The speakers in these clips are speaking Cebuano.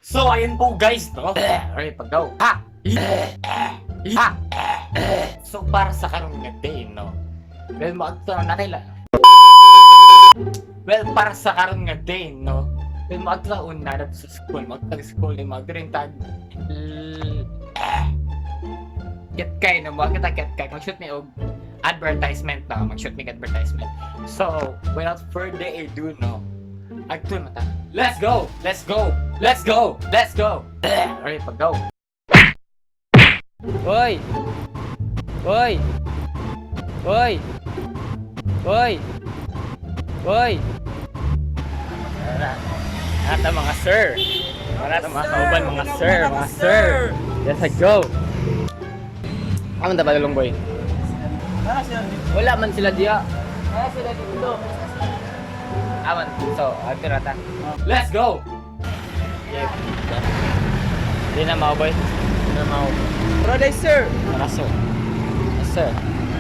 So, ayun po guys, no? Okay, pag-go. Ha! Ha! So, para sa karon nga day, no? Well, maagto na natin la. Well, para sa karon nga day, no? Well, maagto na una na sa school. Maagto sa school, eh, maagto rin tag... Get kay, no? Maagto ta get kay. Mag-shoot me og advertisement na. Mag-shoot me og advertisement. So, without further ado, no? Agto na ta. Let's go! Let's go! Let's go! Let's go! Okay, pag-go. Hoy! Hoy! Hoy! Hoy! Hoy! Lahat ng mga sir. Lahat ng mga kauban, mga sir, mga sir. Let's go. Amo ta ba boy? Wala man sila diya. Kaya sila dito. Aman. So, adto na ta. Let's go. Yeah. Di na mao boy. Di na mao. Brother, sir! Tara sir. Yes, sir.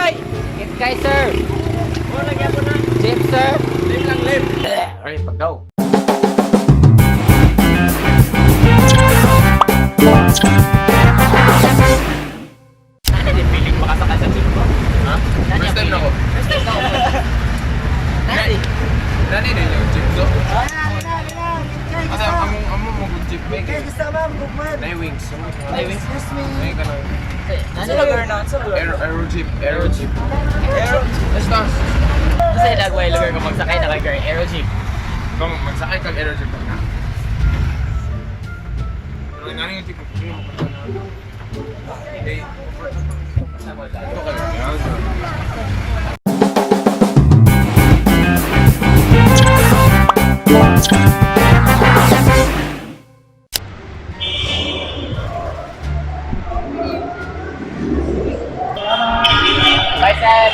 Ay! Get kay sir. Oh, lagyan ko na. Jeep sir. Lip lang, lip. Okay, pag go. Ano din feeling makasakay sa jeep ko? Ha? First time na ako. First time na ako. Nani? Nani na yung jeep do? Asa among among mo good jeep may Okay, gusto ma'am, gugman. Nay wings. Nay wings. Excuse me. Nay ka na. Sa lugar na? Sa lugar? Aero aero jeep, aero jeep. Aero. Basta Kasi lagway lugar ko magsakay na kay girl, Aero Jeep. kung magsakay kag aero jeep na. Pero nani yung jeep mo. Hey, ito ka lang. Bye, sir!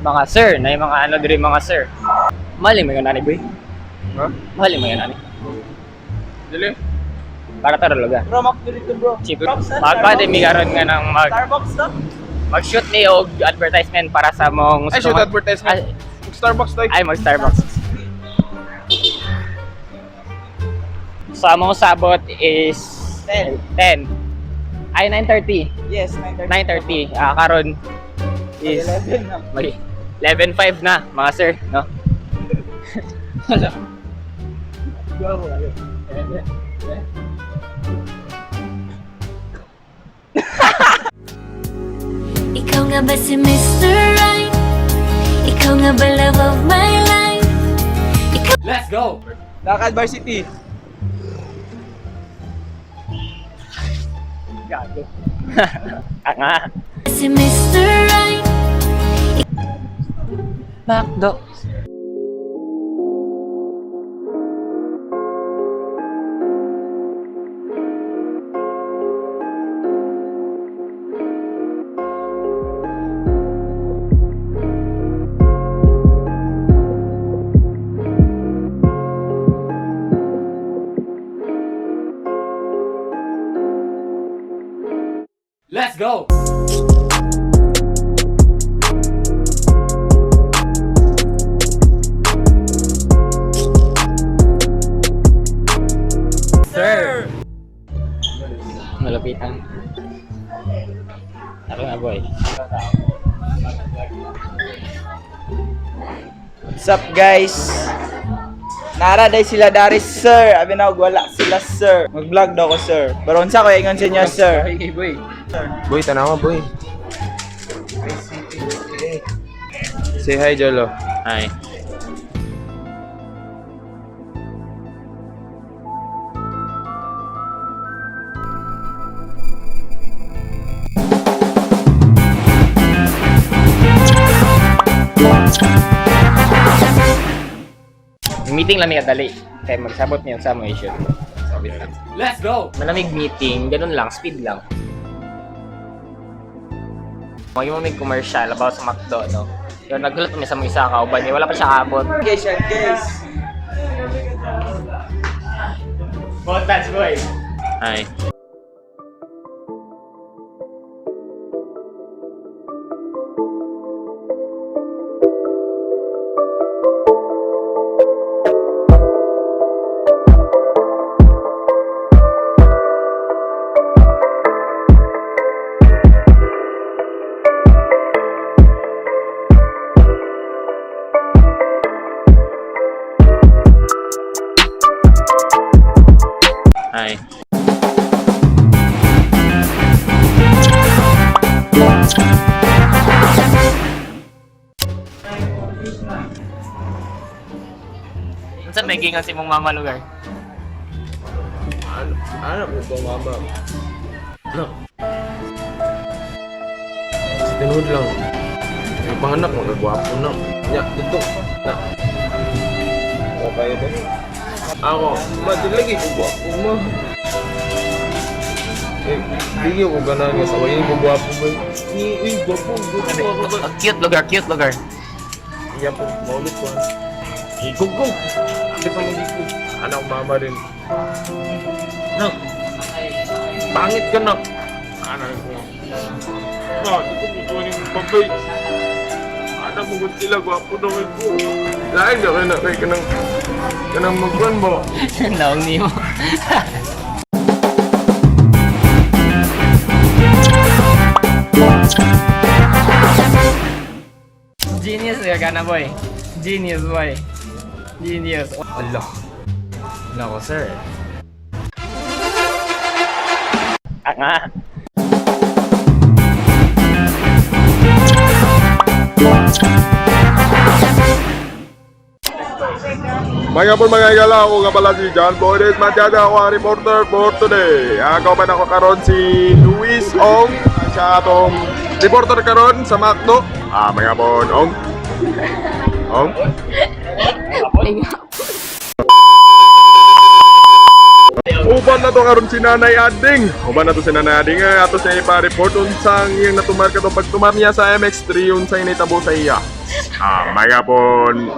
Mga sir, na yung mga ano diri mga sir. Mali mo yun, ani boy. Ha? Mali mo yun, ani. Dili. Para taro lugar. Bro, mak dito, bro. Cheap. Starbucks, ah, Magpa mi karon nga nang mag Starbucks to? mag-shoot ni og advertisement para sa mong Ay, shoot advertisement. Ay, Starbucks tayo. ay mag Starbucks. So among sabot is 10. 10. Ay 9:30. Yes, 9:30. 9:30. Ah, karon is 11 na. May 11:05 na, mga sir, no? Wala. Ikaw nga ba si Mr. Right? Ikaw nga ba love of my life? Ikaw Let's go. Lakad Varsity. Gago. Anga. ba si Mr. Right? Macdo. Let's go. Sir. Malapitan. Tara na, boy. What's up, guys? Nara day sila dari sir. Abi na og wala sila sir. Mag-vlog daw ko sir. Pero unsa ko ingon sa inyo sir? Okay, boy. Boy, tanawa boy. Say hi, Jolo. Hi. Meeting lang ni kadali. Kaya magsabot niya sa mo issue. Sabi na. Let's go! Malamig meeting, ganun lang, speed lang. Maging mo may commercial about sa McDo, no? Yun, nagulat kami sa mga isa kauban niya. Wala pa siya kaabot. Guys, yan, guys. Montage, boy! Hi. Hi. Unsa may gingan si mong mama lugar? Ano, ano po ba mama? No. Sa tinuod lang. Yung panganak mo, nagwapo na. Nya, dito. Na. Okay ba? Ako, ma, di lagi ko gwapo mo. Eh, di ko ganahan nga sa wayin ko gwapo ba? Ni, uy, gwapo, gwapo ako ba? Cute lugar, cute lugar. Iya po, maulit ko. Igugong! Hindi pa hindi ko. Anak mama rin. No. Pangit ka na. Anak ko. Ah, di ko butuan yung babay. Anak mo kung sila, gwapo daw ko. Lain ka na, kay kanang kanang magkuhan mo. Naong nimo. Genius ka na, boy. Genius, boy. Genius. Allah. Nako, sir. Anga. Mga po mga igala, ako nga pala si John Boydes Matiaga, ako ang reporter for today. Ako pa nako karon si Luis Ong, ang siya atong reporter karon sa Macdo. Ah, mga bon, Ong. Ong? Uban na to karon si Nanay Ading. Uban na to si Nanay Ading. Eh, ato siya ipa-report unsang iyang natumar katong pagtumar niya sa MX3 unsang initabo sa iya. Ah, mga pon.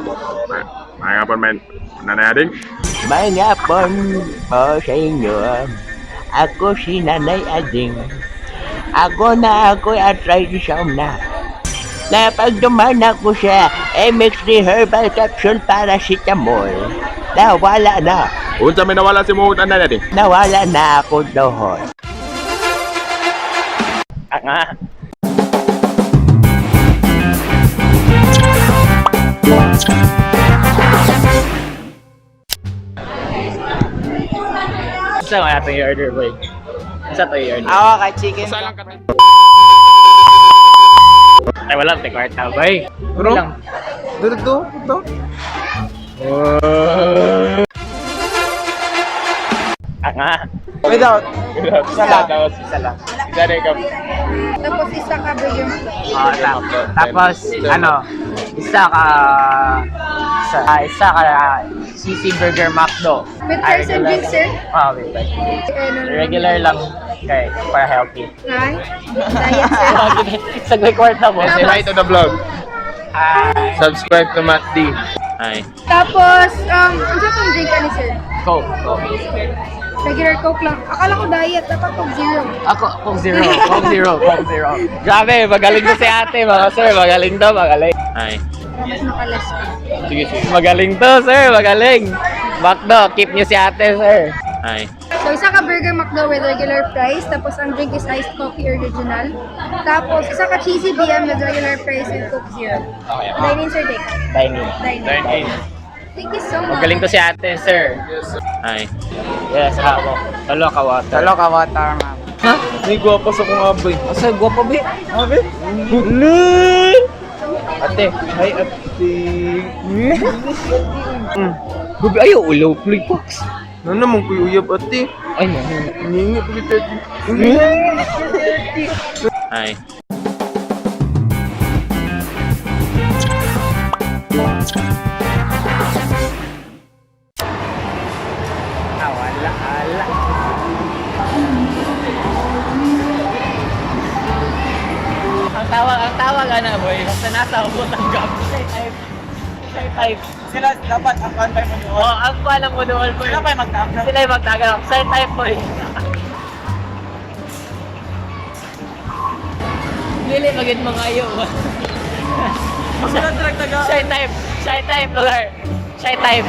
Mga pon men. Nanay Ading. May hapon po sa inyo. Ako si Nanay Ading. Ako na ako'y arthritis na. Na pag duman ako sa MX3 Herbal Capsule Paracetamol, nawala na. Unsa may nawala si mo Nanay Ading? Nawala na ako doon. Anga. Sa mga itong i-order, boy? Sa ito i-order? Awa kay chicken. Ay, wala. Take kwarta, boy. Bro? Lang. Dito, dito. Anga. Without. Isa lang. Isa lang. Isa rin ka. Tapos isa ka burger. Oh, tapos, ano, isa ka, isa ka, cheesy burger McDo. With Ah, fries and regular drink, sir? Ah, with fries. Ano, Regular lang, kay, para healthy. Hi. Diet, sir. Sa may kwarta mo. Say hi to the vlog. Hi. Subscribe to Matt D. Hi. Tapos, ano tong drink ani, sir? Coke. Coke. Regular Coke lang. Akala ko diet, dapat Coke Zero. Ako, Coke Zero. Coke Zero. Coke Zero. Grabe, magaling to si ate, mga sir. Magaling to, magaling. Hi. Tapos makalas ka. Sige, sige. Magaling to, sir. Magaling. McDo, keep niyo si ate, sir. Hi. So, isa ka burger McDo with regular fries. Tapos, ang drink is iced coffee original. Tapos, isa ka cheesy BM with regular fries and Coke Zero. Okay. Dine in, sir, Dick. Dine in. Dine in. Dine in. Thank you so much. Magaling to si ate, sir. Yes, sir. Hi. Yes, ako. Talo ka water. Talo ka water, ma'am. Ha? May gwapo sa kong abay. Asa, guwapo ba? Abe? Ate. Hi, ate. Gubi, ayaw, ulo. Play box. Ano naman kuya uyab, ate? Ay, no. Hingi pa kita, ate. Hi. Ah, wala, ala. Ang tawag, ana, boy. Basta nasa ubot ang gap. Shy type. Shy type. Sila dapat ang kanbay mo doon. Oh, ang kuha lang mo doon, boy. Sila pa yung magtagal. Sila yung magtagal. Shy type, boy. Dili, magid mga iyo. Sila taga. Shy type. Shy type, lugar. Shy type.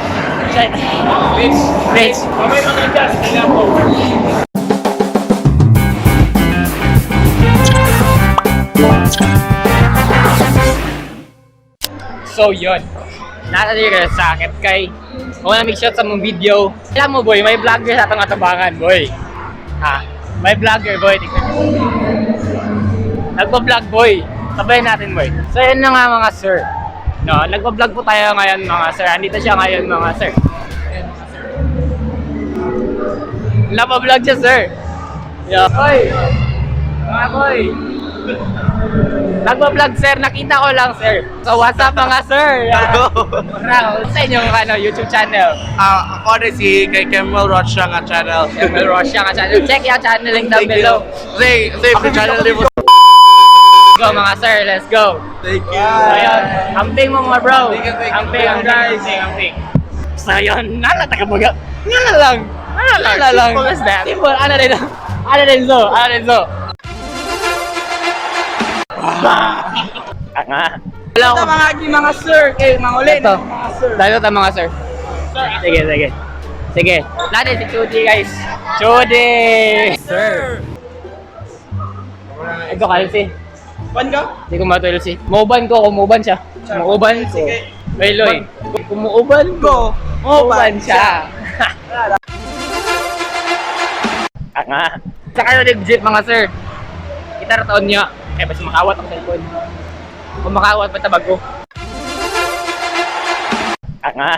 Shy type. Rich. Rich. Mamay mga gas. Kailangan po. So, yun. Nasa diri sa sakit kay wala mig shot sa mong video. Alam mo, boy, may vlogger sa atong atubangan, boy. Ha? May vlogger, boy. Tignan mo. Nagpa-vlog, boy. Sabayan natin, boy. So, yun na nga, mga sir. No, nagpa-vlog po tayo ngayon, mga sir. Andito siya ngayon, mga sir. Ayan, mga sir. Nagpa-vlog siya, sir. Yeah. Oy! Mga boy! Nagpa-vlog, sir. Nakita ko lang, sir. So, what's up, mga sir? Hello! Sa inyong ano, YouTube channel. Ah, ako rin si kay Kemuel Rocha nga channel. Samuel Rocha nga channel. Check yung channel link down Thank you. below. Say, say, channel mo. Go, mga sir. Let's go. Thank you. Ayun, amping mo, mga bro. Thank you, thank you. Amping, amping, amping, amping. So yun, nala tagabaga. Ngala lang. Ngala lang. Ngala lang. Simple as that. Simple, ano rin. Ano rin so, ano rin so. Anga. Wala Ito ko. mga agi mga sir, kay mga ulit. Ito. Mga sir. Lalo ta, mga sir. Sige, sige. Sige. Natin si Chudi, guys. Chudi! Sir. Ito kasi. Pan ka? Hindi ko matuloy si. Mauban ko, kumuban siya. Kumuuban ko. Sige. Loy, kumuuban ko. Kumuuban siya. Anga. Sa kayo legit, mga sir. Kita ra taon niya. Eh, basta makawat ang cellphone. Kung makawat pa tabago. Anga.